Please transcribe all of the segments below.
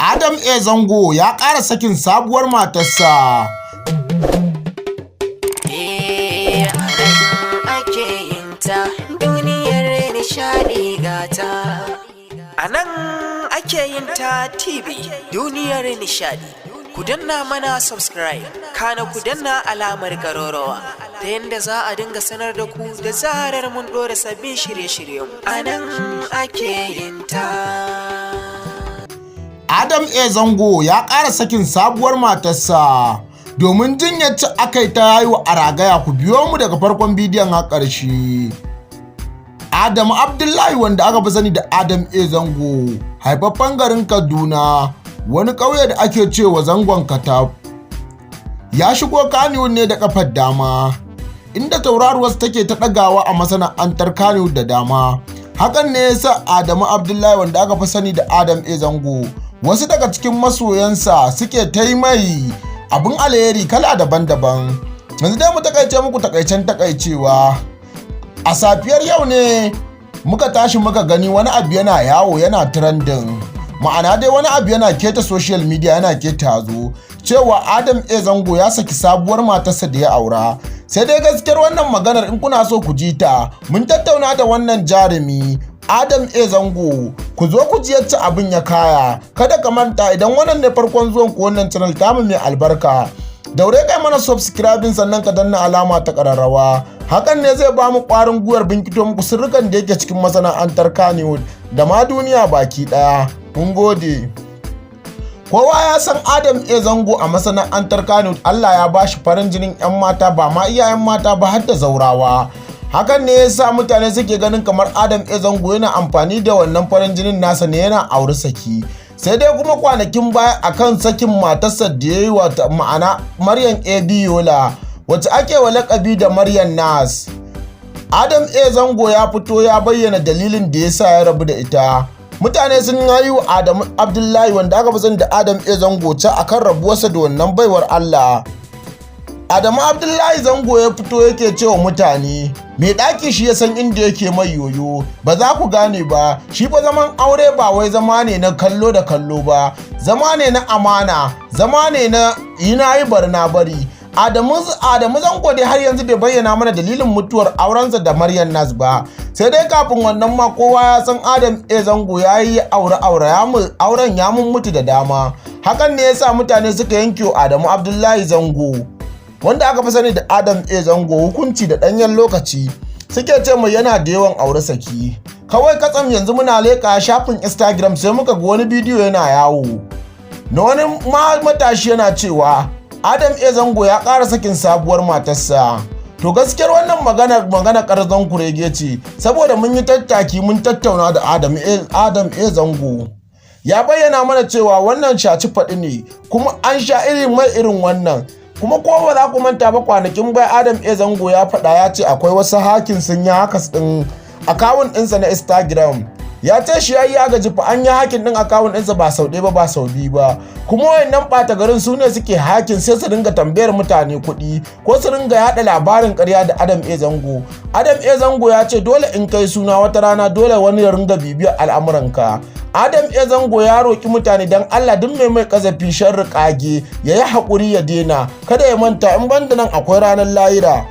Adam A. Zango ya ƙara sakin sabuwar matarsa. Eh, a nan ake yin ta duniyar nishaɗi gata. A nan ake yin ta TV duniyar nishaɗi. Ku danna mana subscribe, kana ku danna alamar ƙararrawa ta yadda za a dinga sanar da ku da zarar mun ɗora sabbin shirye-shiryenmu. A nan ake yin ta. Adam A. Zango ya ƙara sakin sabuwar matarsa. Domin jin yacce aka yi ta haihu a ragaya, ku biyo mu daga farkon bidiyon har ƙarshe. Adamu Abdullahi, wanda aka fi sani da Adam A. Zango, haifaffen garin Kaduna, wani ƙauye da ake cewa Zangon Katab. Ya shigo Kannywood ne da ƙafar dama, inda tauraruwarsa take ta ɗagawa a masana'antar Kannywood da dama. Hakan ne ya sa Adamu Abdullahi, wanda aka fi sani da Adam A. Zango, wasu daga cikin masoyansa suke ta yi mai abin alheri kala daban-daban. Yanzu dai mu takaice muku takaicen takaicewa. A safiyar yau ne muka tashi muka gani wani abu yana yawo, yana trending. Ma'ana dai, wani abu yana keta social media, yana keta zo cewa Adam A. Zango ya saki sabuwar matarsa da ya aura. Sai dai gaskiyar wannan maganar, in kuna so ku ji ta, mun tattauna da wannan jarumi Adam A. Zango. Ku zo ku ji yacce abin ya kaya. Kada ka manta, idan wannan ne farkon zuwan ku wannan channel tamu mai albarka, daure kai mana subscribing, sannan ka danna alama ta kararrawa. Hakan ne zai ba mu ƙwarin gwiwar binkito muku sirrukan da yake cikin masana'antar Kannywood da ma duniya baki ɗaya. Mun gode. Kowa ya san Adam A. Zango a masana'antar Kannywood. Allah ya bashi farin jinin 'yan mata, ba ma iyayen mata ba, har da zaurawa. Hakan ne ya sa mutane suke ganin kamar Adam A. Zango yana amfani da wannan farin jinin nasa ne yana auri saki. Sai dai kuma kwanakin baya, akan sakin matarsa da ya yi, wata ma'ana Maryam Abiola, wacce ake wa lakabi da Maryam Nas, Adam A. Zango ya fito ya bayyana dalilin da ya sa ya rabu da ita. Mutane sun yi wa Adamu Abdullahi, wanda aka fi sani da Adam A. Zango, ca akan rabuwarsa da wannan baiwar Allah. Adamu Abdullahi Zango ya fito yake cewa mutane, mai ɗaki shi ya san inda yake mai yoyo, ba za ku gane ba. Shi fa zaman aure ba wai zama ne na kallo da kallo ba, zama ne na amana, zama ne na yi na yi, bari na bari. Adamu Zango dai har yanzu bai bayyana mana dalilin mutuwar aurensa da Maryam Nas ba. Sai dai kafin wannan ma, kowa ya san Adam A. Zango ya yi aure aure, auren ya mun mutu da dama. Hakan ne ya sa mutane suka yanke wa Adamu Abdullahi Zango, wanda aka fi sani da Adam A. Zango, hukunci da ɗanyen lokaci, suke ce mai yana da yawan aure saki. Kawai katsam yanzu muna leƙa shafin Instagram, sai muka ga wani bidiyo yana yawo na wani matashi yana cewa Adam A. Zango ya ƙara sakin sabuwar matarsa. To, gaskiyar wannan magana, magana ƙarzon kurege ce, saboda mun yi tattaki mun tattauna da Adam A. Zango. Ya bayyana mana cewa wannan shaci faɗi ne, kuma an sha irin mai irin wannan. Kuma ko ba za ku manta ba, kwanakin bai Adam A. Zango ya faɗa, ya ce akwai wasu hacking sun yi hacking ɗin account ɗinsa na Instagram. Ya ce shi ya yi ya gaji fa, an yi hacking ɗin account ɗinsa ba sau ɗaya ba, ba sau biyu ba. Kuma wayannan ɓata garin su ne suke hacking, sai su dinga tambayar mutane kuɗi ko su dinga yaɗa labarin ƙarya da Adam A. Zango. Adam A. Zango ya ce dole in kai suna, wata rana dole wani ya ringa bibiyar al'amuranka. Adam A. Zango ya roƙi mutane, don Allah, duk mai mai ƙazafi, sharri, ƙage, ya yi haƙuri ya daina, kada ya manta in banda nan akwai ranar lahira.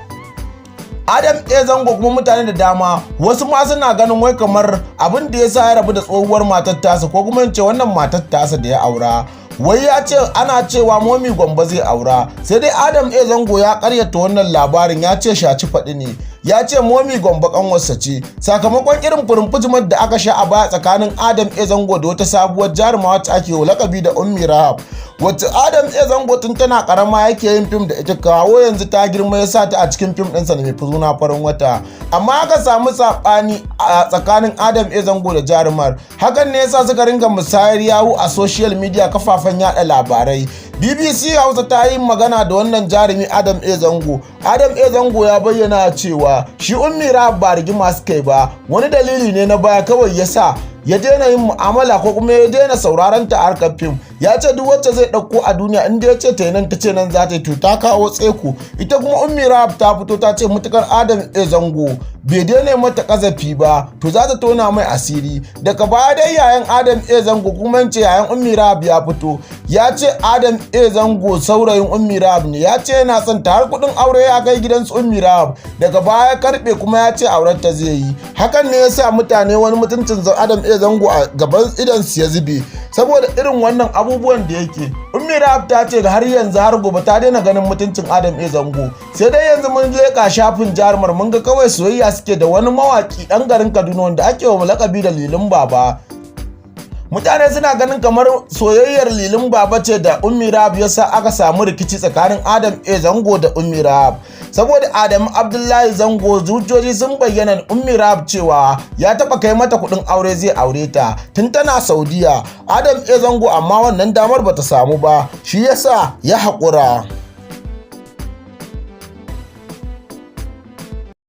Adam A. Zango kuma, mutane da dama, wasu ma suna ganin wai kamar abin da ya sa ya rabu da tsohuwar matar tasa, ko kuma in ce wannan matar tasa da ya aura, wai ya ce ana cewa Momi Gombe zai aura. Sai dai Adam A. Zango ya karyata wannan labarin, ya ce shaci faɗi ne. Ya ce Momi Gombe kanwarsa ce, sakamakon irin furin da aka sha a baya tsakanin Adam A. Zango da wata sabuwar jaruma wacce ake lakabi da Ummi Rahab, wacce Adam A. Zango tun tana karama yake yin fim da ita, kawo yanzu ta girma ya sa ta a cikin fim ɗinsa da mai suna Farin Wata. Amma aka samu saɓani a tsakanin Adam A. Zango da jarumar. Hakan ne yasa suka ringa musayar yawu a social media, kafafen yada labarai. BBC Hausa ta yi magana da wannan jarumi Adam A. Zango. Adam A. Zango ya bayyana cewa shi Ummi Rahab ba rigima suka yi ba, wani dalili ne na baya kawai ya sa ya daina yin mu'amala ko kuma ya daina sauraron ta harkar fim. Ya ce duk wacce zai ɗauko a duniya, inda ya ce ta yi nan, ta ce nan za ta yi, to ta kawo tseko. Ita kuma Ummi Rahab ta fito ta ce mutukar Adam A Zango bai daina mata kazafi ba, to za ta tona mai asiri. Daga baya dai yayan Adam A Zango, kuma ce yayan Ummi Rahab, ya fito ya ce Adam A Zango saurayin Ummi Rahab ne. Ya ce yana son ta, har kudin aure ya kai gidan su Ummi Rahab, daga baya karbe, kuma ya ce auren ta zai yi. Hakan ne yasa mutane wani mutuncin Adam A Zango a gaban idan su ya zube saboda irin wannan abubuwan da yake. Ummi Rahab ta ce har yanzu har gobe ta daina ganin mutuncin Adam A Zango. Sai dai yanzu mun leƙa shafin jarumar, mun ga kawai soyayya suke da wani mawaki ɗan garin Kaduna wanda ake wa lakabi da Lilin Baba. Mutane suna ganin kamar soyayyar Lilin Baba ce da Ummi Rahab yasa aka samu rikici tsakanin Adam A Zango da Ummi Rahab, saboda Adam Abdullahi Zango, hujjoji sun bayyana Ummi Rahab cewa ya taba kai mata kudin aure, zai aure ta tun tana Saudiya, Adam A Zango, amma wannan damar bata samu ba, shi yasa ya haƙura.